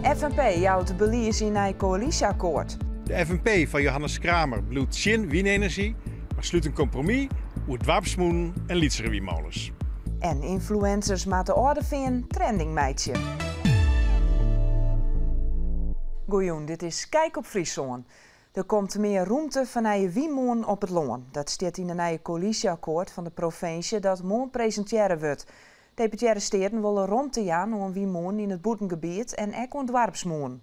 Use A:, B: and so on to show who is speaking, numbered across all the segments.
A: FNP jout belies yn nij koälysjeakkoart.
B: De FNP fan Johannes Kramer bliuwt tsjin wynenerzjy, mar slút in kompromis oer doarpsmûnen en lytsere wynmoles.
A: En ynfluencers moatte Alde Feanen trending meitsje. Goejûn, dit is Kijk op Fryslân. Der komt mear rûmte foar nije wynmûnen op it lân. Dat stiet yn in nije koälysjeakkoart fan de provinsje dat moarn presintearre wurdt. Deputearre Steaten wolle romte jaan oan wynmûnen yn it bûtengebiet en ek oan doarpsmûnen.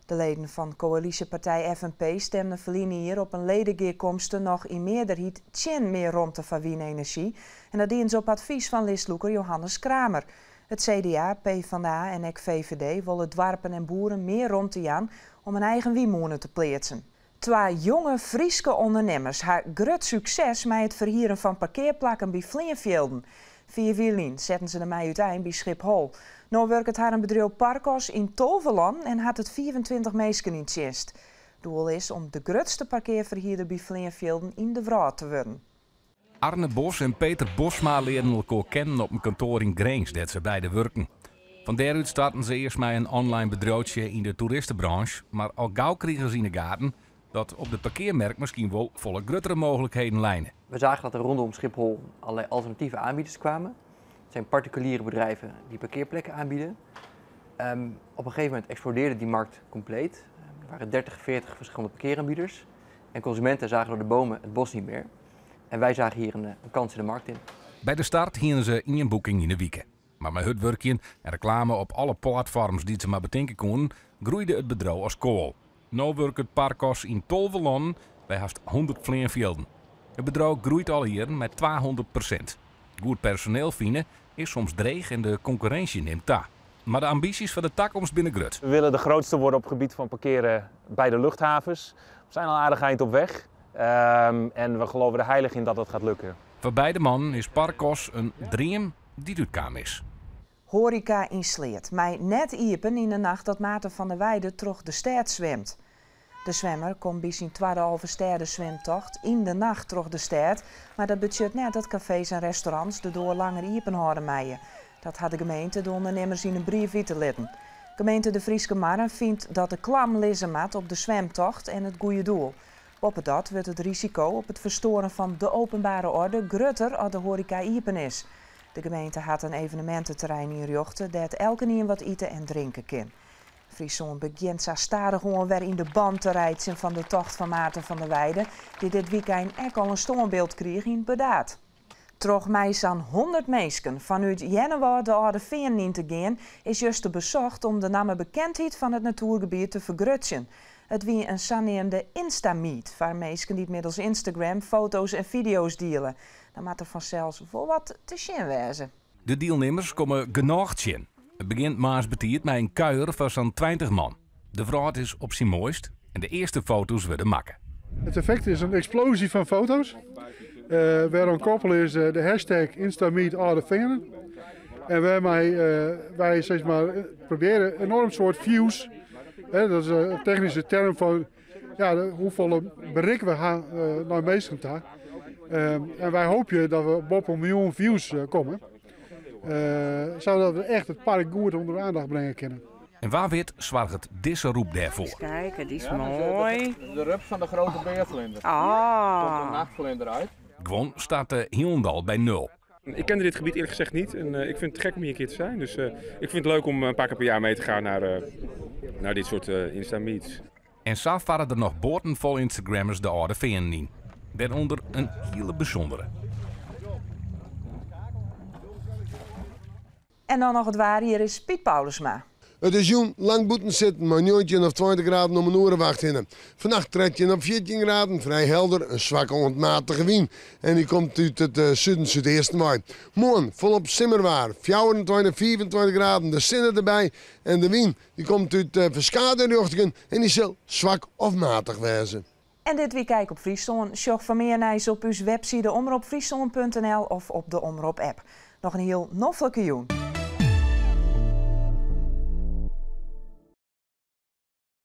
A: De leden fan koälysjepartij FNP stimden ferline jier op in ledegearkomste noch yn mearderheid tsjin mear romte foar wynenerzjy. En dat dienen se op advys fan listlûker Johannes Kramer. It CDA, PvdA en ek VVD wolle doarpen en boeren mear romte jaan om in eigen wynmûne te pleatsen. Twa jonge Fryske ûndernimmers ha grut sukses mei it ferhieren fan parkearplakken by fleanfjilden. 4 jier lyn setten se dermei útein by Schiphol. No wurket harren bedriuw Parkos yn 12 lannen en hat it 25 minsken yn tsjinst. Doel is om de grutste parkearferhierder by fleanfjilden yn de wrâld te wurden.
C: Arne Bos en Peter Bosma learden elkoar kennen op in kantoar yn Grins, dêr't se beide wurken. Fan dêrút starten se earst mei in online bedriuwtsje yn de toeristebranche, mar al gau krigen se yn 'e gaten dat op de parkearmerk miskien wol folle gruttere mooglikheden leine.
D: We zagen dat er rondom Schiphol allerlei alternatieve aanbieders kwamen. Het zijn particuliere bedrijven die parkeerplekken aanbieden. Op een gegeven moment explodeerde die markt compleet. Er waren 30, 40 verschillende parkeeraanbieders. En consumenten zagen door de bomen het bos niet meer. En wij zagen hier een kans in de markt in.
C: By de start hiene se ien boeking yn 'e wike. Mar mei hurd wurkjen en reklame op alle platfoarms dy't se mar betinke koene, groeide it bedriuw as koal. No wurket Parkos yn 12 lannen by hast 100 fleanfjilden. It bedriuw groeit al jierren mei 200%. Goed personeel fine is soms dreech en de konkurrinsje nimt ta. Mar de ambysjes foar de takomst binne grut.
E: We willen de grootste worden op het gebied van parkeren bij de luchthavens. We zijn al aardig eind op weg en we geloven er heilig in dat dat gaat lukken.
C: Foar beide mannen is Parkos in dream dy't útkaam is.
A: Hoareka yn Sleat mei net iepen yn de nacht dat Maarten van der Weijden troch de stêd swimt. De swimmer komt by syn twadde Alvestêdeswimtocht yn de nacht troch de stêd, mar dat betsjut net dat kafees en restaurants de doar langer iepen hâlde meie. Dat hat de gemeente de ûndernimmers yn in brief witte litten. Gemeente De Fryske Marren fynt dat de klam lizze moat op de swimtocht en it goede doel. Boppedat wurdt it risiko op it ferstoaren fan de openbare oarder grutter as de hoareka iepen is. De gemeente hat in eveneminteterrein ynrjochte dêr't elkenien wat ite en drinke kin. Fryslân begjint sa stadichoan wer yn de ban te reitsjen fan de tocht fan Maarten van der Weijden, dy't dit wykein ek al in stânbyld krige yn Burdaard. Troch mei sa'n 100 minsken fanút Earnewâld de Alde Feanen yn te gean, is juster besocht om de nammebekendheid fan it natoergebiet te fergrutsjen. It wie in saneamde Insta-meet foar minsken dy't middels Instagram foto's en fideo's diele. Dan moat der fansels wol wat te sjen wêze.
C: De dielnimmers komme genôch tsjin. It begjint moarns betiid mei in kuier foar sa'n 20 man. De wrâld is op syn moaist en de earste foto's wurde makke.
F: Het effect is een explosie van foto's. Wêroan koppele is de hashtag InstaMeet Alde Feanen. En wêrmei wy sis mar, probearje enorm soad views, hè, dat is in technyske term fan ja, hoefolle berik we ha nei minsken ta. En wy hoopje dat we boppe in miljoen views komme. Sadat we echt it park goed ûnder de oandacht bringe kinne.
C: En wa wit soarget dizze rûp dêrfoar.
G: Kijk, dy is moai.
H: De rups fan de grote beervlinder.
G: Ah.
H: Komt de nachtvlinder uit.
C: Guon starte hielendal by nul.
I: Ik kende dit gebied eerlijk gezegd niet en ik vind het gek om hier een keer te zijn. Dus ik vind het leuk om een paar keer per jaar mee te gaan naar dit soort Insta-meets.
C: En sa farre der noch boaten fol Instagrammers de Alde Feanen yn. Dêrûnder in hiele bysûndere.
A: En dan noch it waar, hjir is Piet Paulusma.
J: It is jûn lang bûten sitten mei 19 of 20 graden om in oerewacht hinne. Fannacht 13 of 14 graden, frij helder, in swakke oant matige wyn. En dy komt út it suden súdeasten wei. Moarn folop simmerwaar, 24, 25 graden, de sinne derby en de wyn dy komt út ferskate rjochtingen en dy sil swak of matich wêze.
A: En dit wie Kijk op Fryslân. Sjoch foar mear nijs op ús webside omropfryslân.nl of op de Omrop app. Noch in hiel noflike jûn.